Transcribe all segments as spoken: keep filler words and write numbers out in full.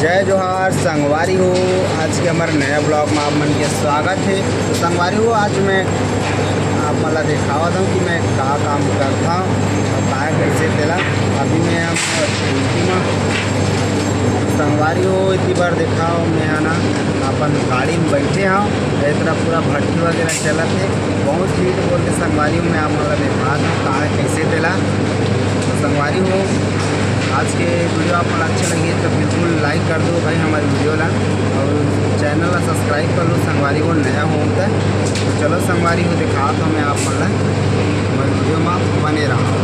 जय जोहार संगवारी हो, आज के हमर नया ब्लॉग में आप मन के स्वागत है। तो संगवारी हो, आज मैं आप मन ला देखावत हूँ कि मैं का काम करता हूँ और का कैसे तेला। अभी मैं हम ड्यूटी में संगवारी हो, इतनी बार देखाओ, मैं है ना अपन गाड़ी में बैठे हूँ। ये तरफ पूरा भट्टी वगैरह चलत है, बहुत हीट बोलते संगवारी हो, मैं आप मन ला देखात हूँ का कैसे तेला। तो संगवारी हो, आज के वीडियो आप मन ला अच्छा लगे तो बिल्कुल लाइक कर दो भाई हमारे वीडियो ला, और चैनल ला सब्सक्राइब कर लो संगवारी हो, नया हो त। तो चलो संगवारी हो, देखात हूँ मैं आप मन ला, हमारे वीडियो में बने रहो।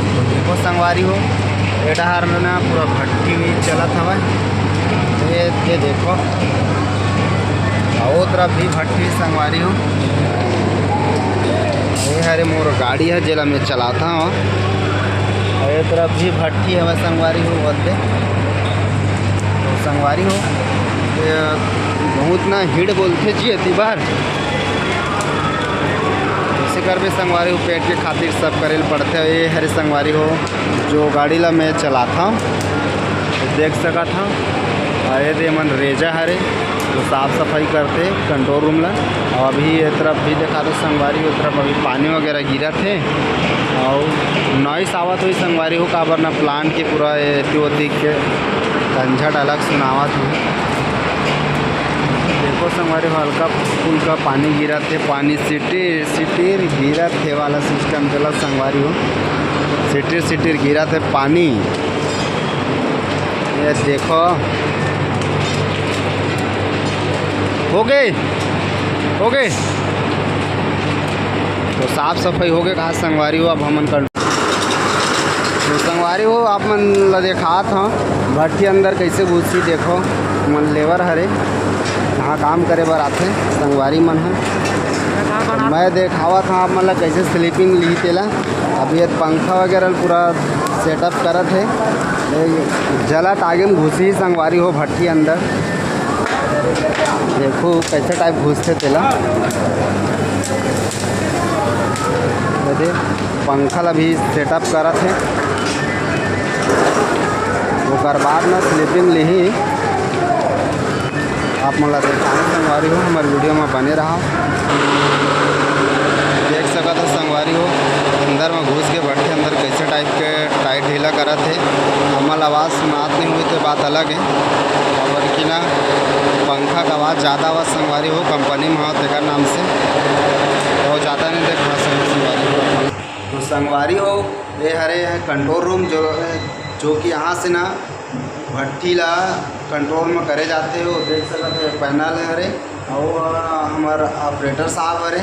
तो देखो संगवारी हो, ए डहर में ना पूरा भट्टी भी चलत हवय। ये, ये देखो, और तरफ भी भट्टी संगवारी हो। ये हरे मोर गाड़ी है, जेला मैं चलाता हूँ। और ये तरफ भी भट्टी हवय संगवारी हो, बोलते तो संगवारी हो, ये बहुत ना हीट बोलते जी अति बार। जैसे करबे संगवारी हो, पेट के खातिर सब करे ल पड़थे। ये हरे संगवारी हो, जो गाड़ी ला मैं चलाथव, देख सकत हव। अउ ये दे मन रेजा हरे, जो साफ सफाई करथे कंट्रोल रूम ला। अउ अभी ये तरफ भी देखा दो संगवारी, ये तरफ अभी पानी वगैरह गिरत हे अउ नॉइस आवत होही संगवारी हो, काबर ना प्लांट के पूरा एती ओती के झंझट अलग सुनावत होही। देखो संगवारी हो, हल्का फुल्का पानी गिरत हे, पानी सिटिर सिटिर गिरत हे वाला सिस्टम चलत संगवारी हो, सिटिर सिटिर गिरत हे पानी। ये देखो, हो गए, हो गए। तो साफ सफाई हो गए कहा संगवारी हो। अब हमन कर तो संगवारी हो, आप मन ला देखात हव भट्ठी अंदर कैसे घुसी। देखो, मन लेबर हरे, यहाँ काम करे बर आथे संगवारी मन ह। मैं देखावत हव आप मन ला कैसे स्लीपिंग लिही तेला। अभी ये पंखा वगैरह पूरा सेटअप करत हे। ये जलत आगे में घुसी संगवारी हो भट्ठी अंदर। देखो कैसे टाइप घुसथे तेला। ये दे पंखा ला भी सेटअप करत हे, ओकर बाद में स्लीपिंग लिही। आप मन ला देखाहूँ संगवारी हो, हमर वीडियो में बने रहा। देख सकत हो संगवारी हो, अंदर में घुस के भट्ठी अंदर कैसे टाइप के टाइट ढीला करत हे। हमन ला आवाज़ सुनात नहीं हुई तो बात अलग है, काबर कि ना पंखा का आवाज़ ज़्यादा आवाज़ संगवारी हो कंपनी में हो तेकर नाम से बहुत ज़्यादा नहीं देखा संगवारी हो। तो संगवारी हो, ये हरे है कंट्रोल रूम, जो, जो कि यहाँ से ना भट्ठी ला कंट्रोल में करे जाथे। वो देख सकत हो पैनल हरे, और हमर ऑपरेटर साहब हरे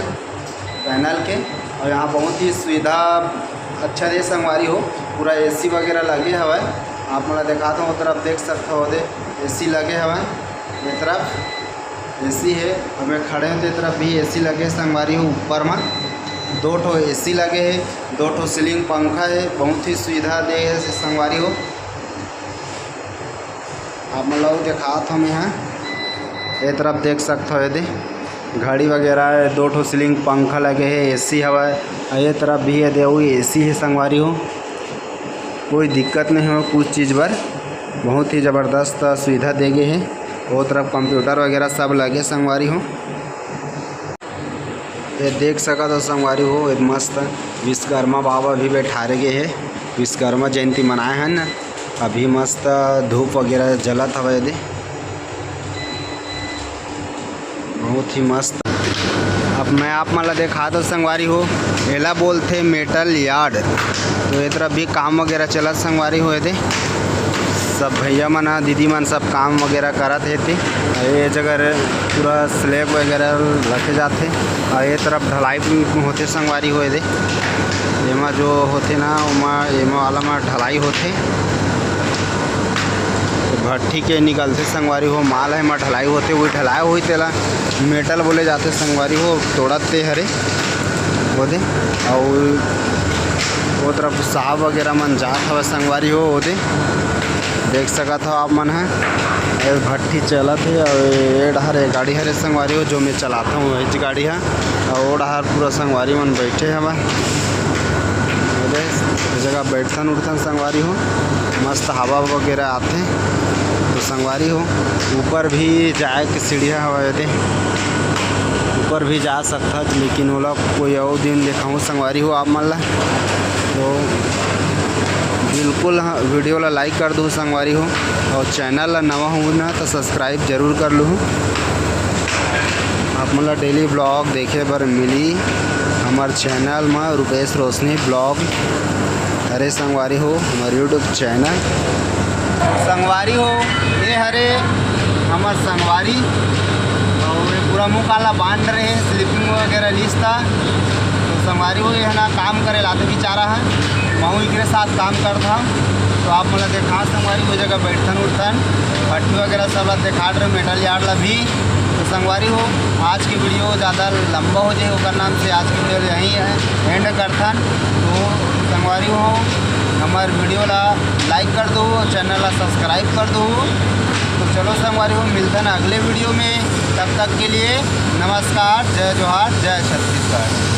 पैनल के, और यहाँ बहुत ही सुविधा अच्छा दे संगवारी हो। पूरा एसी वगैरह लगे हवय, आप मन ला देखात हव, वो तरफ देख सकत हो, ओदे एसी लगे हवय, ये तरफ एसी हे। अब मैं खड़े हों तो ये तरफ भी एसी लगे हे संगवारी हो, ऊपर मा दो ठो एसी लगे हे, दो ठो सीलिंग पंखा हे, बहुत ही सुविधा दे हे संगवारी हो। आप मन ला अउ देखात हव मैं हा, ये तरफ देख सकत हो, ये दे घड़ी वगैरह हे, दो ठो सीलिंग पंखा लगे हे, एसी हवय, अउ ये तरफ भी ये दे अउ एसी हे संगवारी हो। कोई दिक्कत नहीं हो कुछ चीज़ बर, बहुत ही ज़बरदस्त सुविधा दे गे हे। वो तरफ कंप्यूटर वगैरह सब लगे संगवारी हो। ये देख सकत हो संगवारी हो, ये मस्त विश्वकर्मा बाबा भी बैठारे गे हे, विश्वकर्मा जयंती मनाए हन। अभी मस्त धूप वगैरह जलत हवय एदे, बहुत ही मस्त। अब मैं आप मन ला देखात हव संगवारी हो, एला बोलथे मेटल यार्ड। तो ये तरफ भी काम वगैरह चलत संगवारी हो एदे, सब भैया मन ह, दीदी मन सब काम वगैरह करत हे ते। ये जगह पूरा स्लैब वगैरह रखे जाथे, और ये तरफ ढलाई भी होथे संगवारी हो एदे। एमा जो होथे ना, ओमा, एमा वाला मा ढलाई होथे। भट्ठी के निकलथे संगवारी हो, माल हे, एमा ढलाई होथे, वही ढलाई होही, तेला मेटल बोले जाथे संगवारी हो, तोड़त ते हरे ओदे। अउ वो तरफ साहब वगैरह मन जात हवय संगवारी हो, ओदे देख सकत हव आप मन ह। ये भट्ठी चलत हे, अउ ये डहर ये गाड़ी हरे संगवारी हो, जो मैं चलात हव, वहीच गाड़ी ह। अउ वो डहर पूरा संगवारी मन बैठे हवय। ए जगह बैठथन उठथन संगवारी हो, मस्त हवा वगैरह आथे। तो संगवारी हो, ऊपर भी जाए के सीढ़िया हवय दे, ऊपर भी जा सकथच, लेकिन ओला कोई अउ दिन देखाहूँ संगवारी हो आप मन ला। तो बिल्कुल ह-, वीडियो ला लाइक कर दू संगवारी हो, और चैनल ला नवा हो ना तो सब्सक्राइब जरूर कर लू। आप मन ला डेली ब्लॉग देखे बर मिली हमर चैनल म, रूपेश रोशनी ब्लॉग। अरे संगवारी हो, हमर YouTube चैनल। संगवारी हो, ये हरे हमर संगवारी, और ये पूरा मुँह काला बांध रहे, स्लीपिंग वगैरह लिस था। तो संगवारी हो, ये है ना काम करे लाते बेचारा है, महू एकरे साथ काम करत हंव। तो आप मन ला देखा संगवारी हो, जगह बैठथन उठथन, भट्ठी वगैरह सब ला देखात रहे, मेटल यार्ड ला भी। तो संगवारी हो, आज के वीडियो ज़्यादा लंबा हो जाए, ओकर नाम से आज के वीडियो यहीं एंड करथन। तो संगवारी हो, हमर वीडियो ला लाइक कर दो, चैनल ला सब्सक्राइब कर दो। तो चलो संगवारी हो, मिलथन अगले वीडियो में, तब तक के लिए नमस्कार, जय जोहार, जय छत्तीसगढ़।